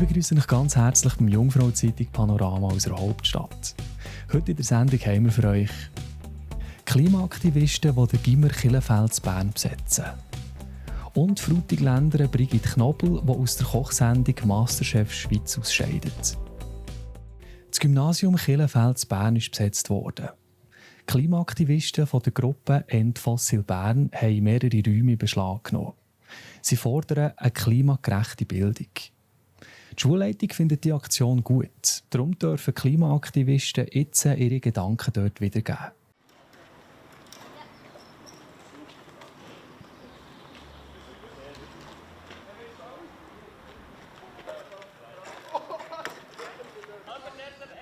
begrüße euch ganz herzlich beim Jungfrau-Zeitung Panorama aus der Hauptstadt. Heute in der Sendung haben wir für euch Klimaaktivisten, die den Gymnasium Killenfeld in Bern besetzen. Und Frutigländer Brigitte Knobel, die aus der Kochsendung Masterchef Schweiz ausscheidet. Das Gymnasium Killenfeld in Bern ist besetzt worden. Klimaaktivisten von der Gruppe End Fossil Bern haben mehrere Räume in Beschlag genommen. Sie fordern eine klimagerechte Bildung. Die Schulleitung findet die Aktion gut. Darum dürfen Klimaaktivisten jetzt ihre Gedanken dort wiedergeben.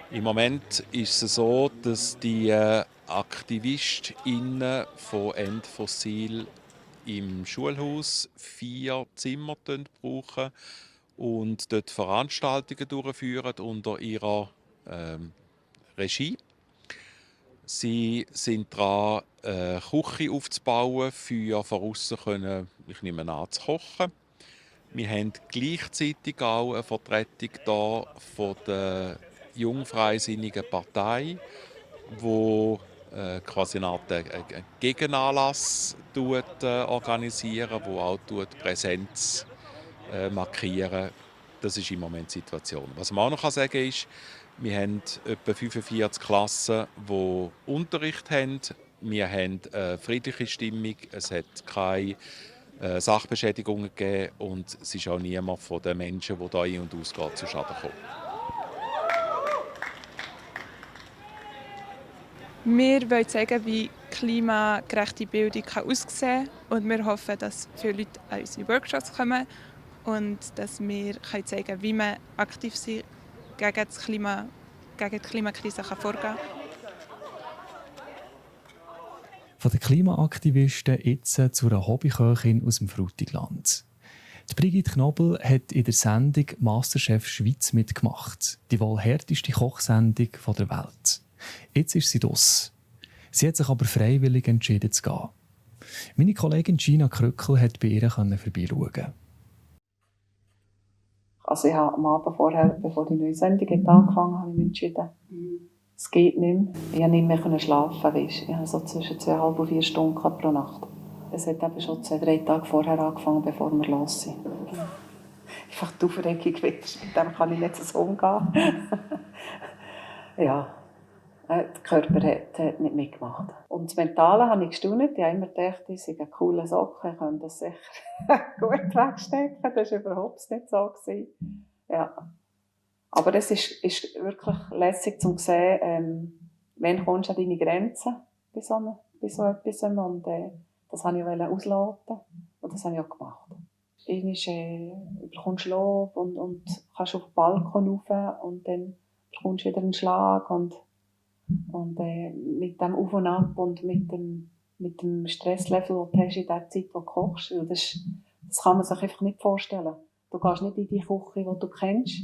Im Moment ist es so, dass die AktivistInnen von Endfossil im Schulhaus 4 Zimmer brauchen und dort Veranstaltungen durchführen unter ihrer Regie. Sie sind dran, eine Küche aufzubauen, für von aussen können, ich nehme an, zu kochen. Wir haben gleichzeitig auch eine Vertretung hier von der Jungfreisinnigen Partei, die quasi eine Art Gegenanlass organisieren, wo auch Präsenz markieren. Das ist im Moment die Situation. Was man auch noch sagen kann, ist, wir haben etwa 45 Klassen, die Unterricht haben. Wir haben eine friedliche Stimmung. Es hat keine Sachbeschädigungen gegeben und es ist auch niemand von den Menschen, die hier ein- und ausgehen, zu Schaden gekommen. Wir wollen zeigen, wie klimagerechte Bildung aussehen kann. Und wir hoffen, dass viele Leute an unsere Workshops kommen und dass wir zeigen können, wie man aktiv sein gegen die Klimakrise vorgehen kann. Von den Klimaaktivisten jetzt zu einer Hobbyköchin aus dem Frutigland. Die Brigitte Knobel hat in der Sendung Masterchef Schweiz mitgemacht. Die wohl härteste Kochsendung der Welt. Jetzt ist sie draus. Sie hat sich aber freiwillig entschieden zu gehen. Meine Kollegin Gina Krückel hat bei ihr vorbeischauen. Also ich habe am Abend vorher, bevor die neue Sendung angefangen habe, ich mich entschieden, es geht nicht mehr. Ich konnte nicht mehr schlafen. Weißt. Ich habe so zwischen 2,5 und 4 Stunden pro Nacht. Es hat eben schon 2-3 Tage vorher angefangen, bevor wir los sind. Einfach die Aufregung, mit dem kann ich nicht so umgehen. Ja. Der Körper hat nicht mitgemacht. Und das Mentale habe ich gestaunt. Ich habe immer gedacht, ich sei eine coole Socke, ich könnte das sicher gut wegstecken. Das war überhaupt nicht so. Ja. Aber es ist wirklich lässig zu sehen, wann kommst du an deine Grenzen bei so etwas. Und das wollte ich ausloten. Und das habe ich auch gemacht. Irgendwann bekommst du Lob und kannst auf den Balkon rauf und dann bekommst du wieder einen Schlag. Und mit dem Auf und Ab und mit dem Stresslevel, das du hast in der Zeit, wo du kochst, das kann man sich einfach nicht vorstellen. Du gehst nicht in die Küche, die du kennst,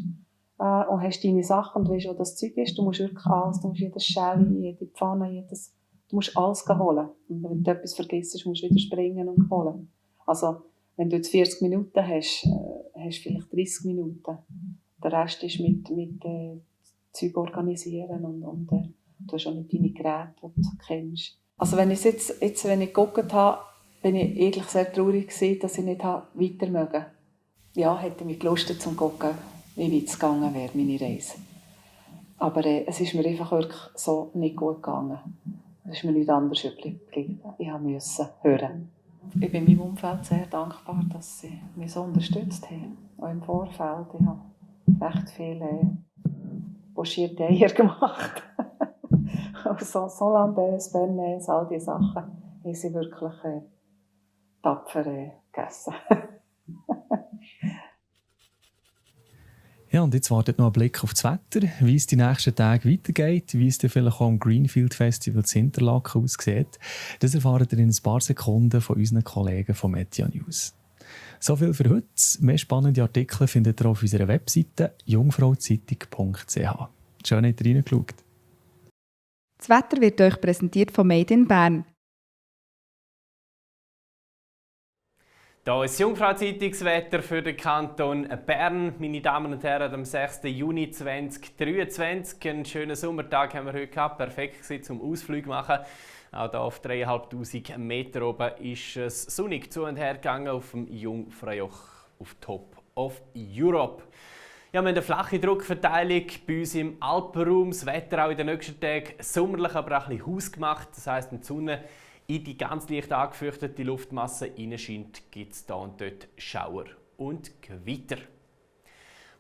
und hast deine Sachen und weißt, wo das Zeug ist. Du musst wirklich alles, du musst jedes Schäli, jede Pfanne, du musst alles holen. Und wenn du etwas vergisst, musst du wieder springen und holen. Also, wenn du jetzt 40 Minuten hast, hast du vielleicht 30 Minuten. Der Rest ist mit Zeug organisieren und du hast auch nicht deine Geräte, die du kennst. Also wenn ich geguckt habe, bin ich eigentlich sehr traurig gewesen, dass ich nicht weiter mögen. Ja, hätte mich gelustet zum gucken, wie weit es gegangen wäre, meine Reise. Aber es ist mir einfach wirklich so nicht gut gegangen. Es ist mir nichts anderes übrig geblieben. Ich musste hören. Ich bin meinem Umfeld sehr dankbar, dass sie mich so unterstützt haben. Auch im Vorfeld. Ich habe recht viele pochierte Eier gemacht. Also Hollandaise, Bernaise, all diese Sachen haben sie wirklich tapfer gegessen. Ja, und jetzt wartet noch ein Blick auf das Wetter, wie es die nächsten Tage weitergeht, wie es dann vielleicht auch am Greenfield Festival in Interlaken aussieht. Das erfahrt ihr in ein paar Sekunden von unseren Kollegen von Media News. So viel für heute. Mehr spannende Artikel findet ihr auf unserer Webseite jungfrauzeitung.ch. Schön, habt ihr reingeschaut. Das Wetter wird euch präsentiert von Made in Bern. Hier ist das Jungfrau-Zeitungswetter für den Kanton Bern. Meine Damen und Herren, am 6. Juni 2023. Einen schönen Sommertag haben wir heute gehabt. Perfekt zum Ausflug machen. Auch hier auf 3'500 Meter oben ist es sonnig zu und her gegangen auf dem Jungfraujoch auf Top of Europe. Ja, wir haben eine flache Druckverteilung bei uns im Alpenraum. Das Wetter auch in den nächsten Tagen sommerlich, aber auch ein bisschen hausgemacht. Das heisst, wenn die Sonne in die ganz leicht angefürchtete Luftmasse hineinscheint, gibt es hier und dort Schauer und Gewitter.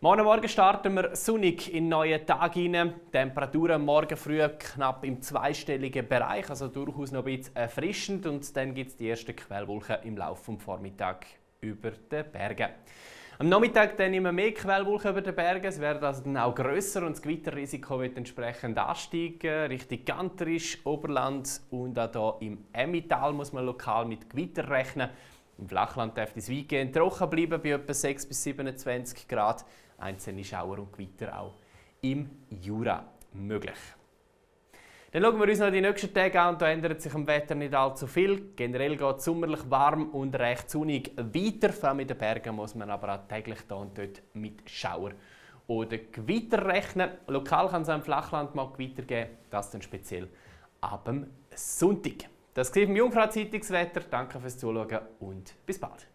Morgen starten wir sonnig in den neuen Tag hinein. Temperaturen morgen früh knapp im zweistelligen Bereich, also durchaus noch ein bisschen erfrischend. Und dann gibt es die ersten Quellwolken im Laufe des Vormittags über den Bergen. Am Nachmittag dann immer mehr Quellwolken über den Bergen. Sie werden also dann auch grösser und das Gewitterrisiko wird entsprechend ansteigen. Richtung Ganterisch, Oberland und auch hier im Emmental muss man lokal mit Gewitter rechnen. Im Flachland dürfte es weitgehend trocken bleiben bei etwa 6 bis 27 Grad. Einzelne Schauer und Gewitter auch im Jura möglich. Dann schauen wir uns noch die nächsten Tage an und da ändert sich am Wetter nicht allzu viel. Generell geht es sommerlich warm und recht sonnig weiter. Vor allem in den Bergen muss man aber auch täglich da und dort mit Schauer oder Gewitter rechnen. Lokal kann es auch im Flachland mal Gewitter geben, das dann speziell ab dem Sonntag. Das war im Jungfrau-Zeitungswetter. Danke fürs Zuschauen und bis bald.